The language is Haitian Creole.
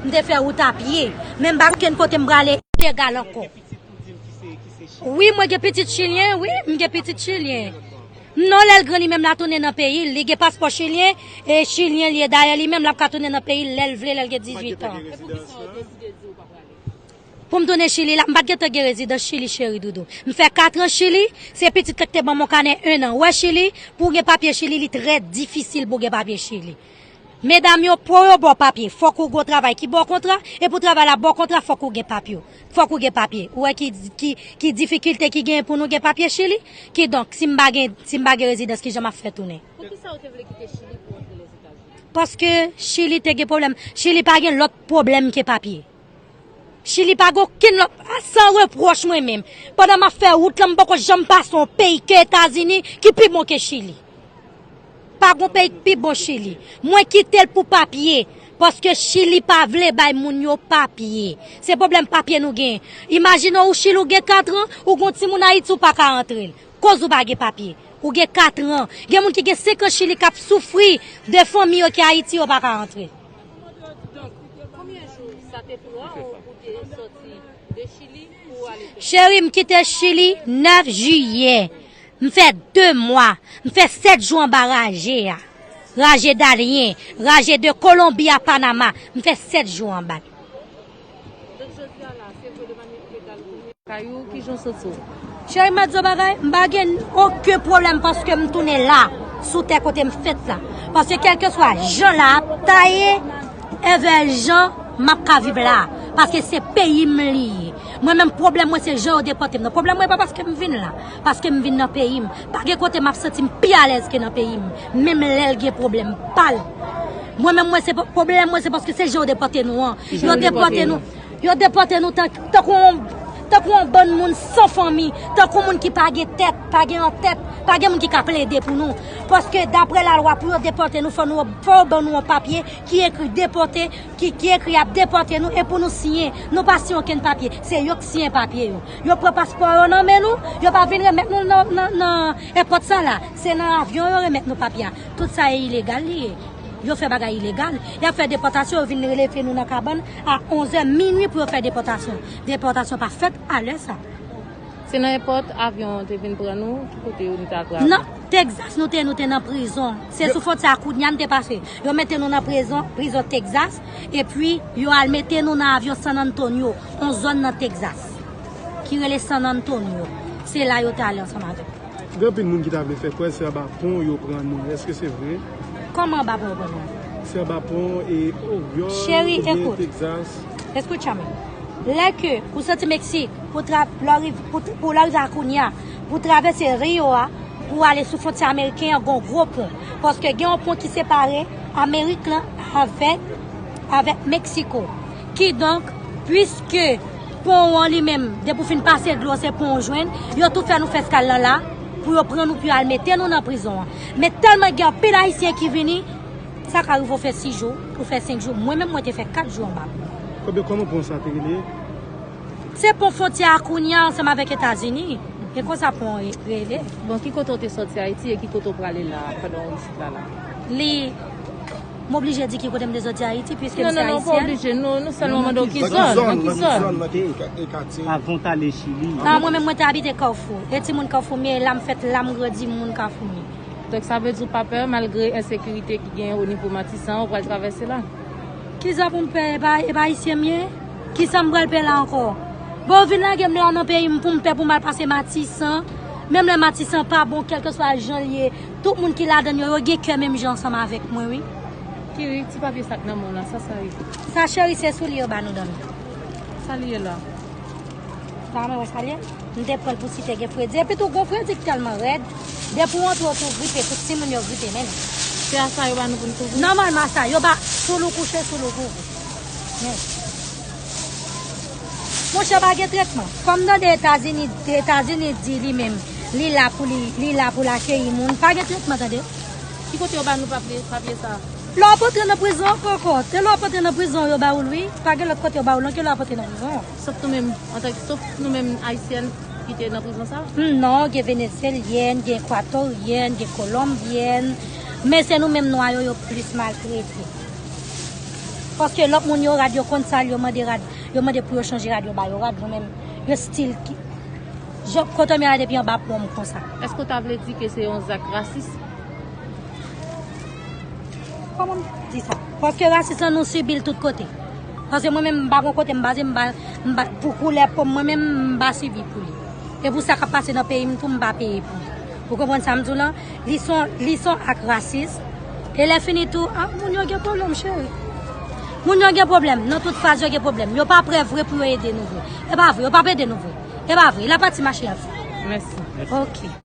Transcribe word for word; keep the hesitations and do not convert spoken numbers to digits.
M te fè wout a pye. Men m pa gen okenn kote m prale ilegal ankò. Wi, mwen gen pitit chilyen, wi, m gen pitit chilyen. Non, lè l gran li menm l a tounen nan peyi l, li gen paspò chilyen, e chilyen li ye. Dayè li menm l ap ka tounen nan peyi l lè l vle, lè l gen dizuit an. Pou m tounen Chili la, m pa t gentan gen rezidans Chili, cheri doudou. M fè kat an Chili, se pitit la ki te ban m yon kanè en an. Wè Chili, pou w gen papye Chili, li trè difisil pou w gen papye Chili. Medam yo, pou yo ba w papye, fòk ou gen yon travay ki ba w kontra, e pou travay la ba w kontra, fòk ou gen papye. Fòk ou gen papye. Ou wè ki, ki, ki difikilte ki genyen pou nou gen papye Chili? Kidonk, si m pa gen, si m pa gen rezidans, kijan m ap fè tounen? Poukisa ou te vle kite Chili pou antre Lèzetazini? Paske Chili te gen pwoblèm. Chili pa gen lòt pwoblèm ke papye. Chili pa gen okenn lòt, a, san repwòch mwen menm. Pandan m ap fè wout lan, m poko janm pase yon peyi ke Etazini ki pi bon ke Chili. Pa gen peyi ki pi bon Chili. Mwen kite l pou papye, paske Chili pa vle bay moun yo papye. Se pwoblèm papye nou gen. Imajine w Chili ou gen kat an, ou gen yon timoun Ayiti ou pa ka antre l. Koz ou pa gen papye. Ou gen kat an. Gen moun ki gen senk an Chili k ap soufri de fanmi yo ki Ayiti yo pa ka antre. Donk, konbyen jou sa te pran ou pou te sòti de Chili pou w ale Pèri? Cheri, m kite Chili nèf jiyè. M fè de mwa. M fè sèt jou anba raje a. Raje Darien, raje de Kolonbi a Panama. M fè sèt jou anba l. Donk, jodi a la, se vre de manyè ilegal ou tounen kay ou, kijan w santi w? Cheri, m ap di w bagay, m pa gen okenn pwoblèm paske m tounen la, sou tè kote m fèt la. Paske kèlkeswa jan la ap taye, envè jan m ap ka viv la. Paske se peyi m li ye. Mwen menm, pwoblèm mwen se jan yo depòte m nan. Pwoblèm mwen pa paske m vin la, paske m vin nan peyi m. Pa gen kote m ap santi m pi alèz ke nan peyi m, menm lè l gen pwoblèm pa l. Mwen menm, mwen se po-, pwoblèm mwen se paske se jan yo depòte nou an. Yo depòte nou. Yo depòte nou tan-, tankou yon, tankou yon bann moun san fanmi, tankou moun ki pa gen tèt, pa gen antèt, pa gen moun ki ka plede pou nou. Paske daprè lalwa, pou yo depòte nou, fò nou, fò yo ban nou yon papye ki ekri depòte, ki, ki ekri y ap depòte nou, e pou nou siyen. Nou pa siyen okenn papye. Se yo k siyen papye yo. Yo pran paspò yo nan men nou, yo pa vin remèt nou nan, nan, nan èpòt sa la. Se nan avyon yo remèt nou papye a. Tout sa e ilegal li ye. Yo fè bagay ilegal. Y ap fè depòtasyon, yo vin rele fè nou nan kabann a onzè minui pou yo fè depòtasyon. Depòtasyon pa fèt a lè sa. Se nan èpòt avyon an te vin pran nou, ki kote yo nou te atrape? Nan Texas nou te, nou te nan prizon. Se sou fwontyè a Cunha n te pase. Yo mete nou nan prizon, prizon Texas, epi yo al mete nou nan avyon San Antonio, yon zòn nan Texas, ki rele San Antonio. Se la yo te ale ansanm avèk nou. Gen anpil moun ki ta vle fè kwè se anba pon yo pran nou. Èske se vre? Kòman anba pon yo pran nou? Se anba pon e Oryòl, cheri, oubyen ekout. Texas. Escúchame. Lè ke ou soti Meksik, pou tra-, lè w riv-, pou, pou lè w rive a Cunha, pou travèse Rio a, pou ale sou fwontyè ameriken an, gon gwo pon. Paske gen yon pon ki separe Amerik lan avèk, avèk Meksiko. Kidonk, piske pon an li menm, depi w fin pase dlo, se pon w jwenn, yo tou fè nou fè eskal lan la, pou yo pran nou, pou yo al mete nou nan prizon an. Men tèlman gen anpil Ayisyen ki vini, sa ka rive w fè sis jou, ou fè senk jou. Mwen menm, mwen te fè kat jou anba pon. Konbyen, kòman pon sa te rele? Se pon fwontyè a Cunha ansanm avèk Etazini. E konsa pon an re-, rele. Bon, ki kote w te sòti Ayiti e ki kote w prale la pandan w isit la la? Li, m oblije di ki kote m te sòti Ayiti, piske m se ayisyèn. Non, non, non, ou pa oblije. Nou, nou sèlman mande w ki zòn, nan ki zòn, nan ki zòn, nan ki katye. Avan w t ale Chili. A, mwen menm, mwen te abite Kafou. E timoun Kafou m ye, la m fèt, la m grandi, moun Kafou m ye. Donk, sa vle di w pa pè, malgre ensekirite ki genyen o nivo Matisan, ou pral travèse la? Kisa pou m pè, e pa, e pa ayisyen m ye? Kisa m pral pè la ankò? Bon, yo vin lage m la nan peyi m pou m pè pou m al pase Matisan. Menm lè Matisan pa bon, kèlkeswa jan l ye, tout moun ki ladan l yo, yo gen kè menm jan ansanm avèk mwen, wi. Kiri, ti papye sa k nan men w la, sa sa ye? Sa, cheri, se soulye yo ba nou dòmi. Sa li ye la? Sa mwen wè sa l ye? M te pran l pou si te gen fredi. Epi tou, gon fredi k tèlman rèd. Depi w antre, w tou gripe, tout timoun yo gripe, men. Se a sa yo ba nou pou n kouvri? Nòmalman, sa yo ba, soul ou kouche, soul ou kouvri. Men. Monchè, pa gen tretman. Kòm tande Etazini, Etazini di li menm, li la pou li, li la pou l akeyi moun. Pa gen tretman, tande. Ki kote yo ba nou papye, papye sa? Lè w ap antre nan prizon ankò, ankò. Se lè w ap antre nan prizon yo ba ou l, wi. Pa gen lòt kote yo ba ou l, non, ke lè w ap antre nan prizon. Sof nou menm, antanke, sof nou menm Ayisyèn ki te nan prizon sa? Hmm, non, gen Venezyelyèn, gen Ekwatoryèn, gen Kolonbyèn. Men se nou menm nwa yo, yo plis maltrete. Paske lòt moun yo rad, yo konn sa l, yo mande rad, yo mande pou yo chanje rad, yo ba yo rad, mwen menm, yo stil ki. Jan, kote m ye la depi anba pon m konsa. Èske w ta vle di ke se yon zak rasis? Kòman m di sa? Paske rasis lan nou sibi l tout kote. Paske mwen menm m pa gon kote m baze, m pa, m pa, pou koulè po m, mwen menm m pa sibi pou li. E pou sa k ap pase nan peyi m tou, m pa peye pou li. Ou konprann sa m di w lan? Li son, li son ak rasis. E lè fini tou, ah, moun yo gen pwoblèm, cheri. Moun yo gen pwoblèm. Nan tout faz yo gen pwoblèm. Yo pa prè vre pou yo ede nou vre. E pa vre, yo p ap ede nou vre. E pa vre. La pati mache ap fè. Mèsi. Ok.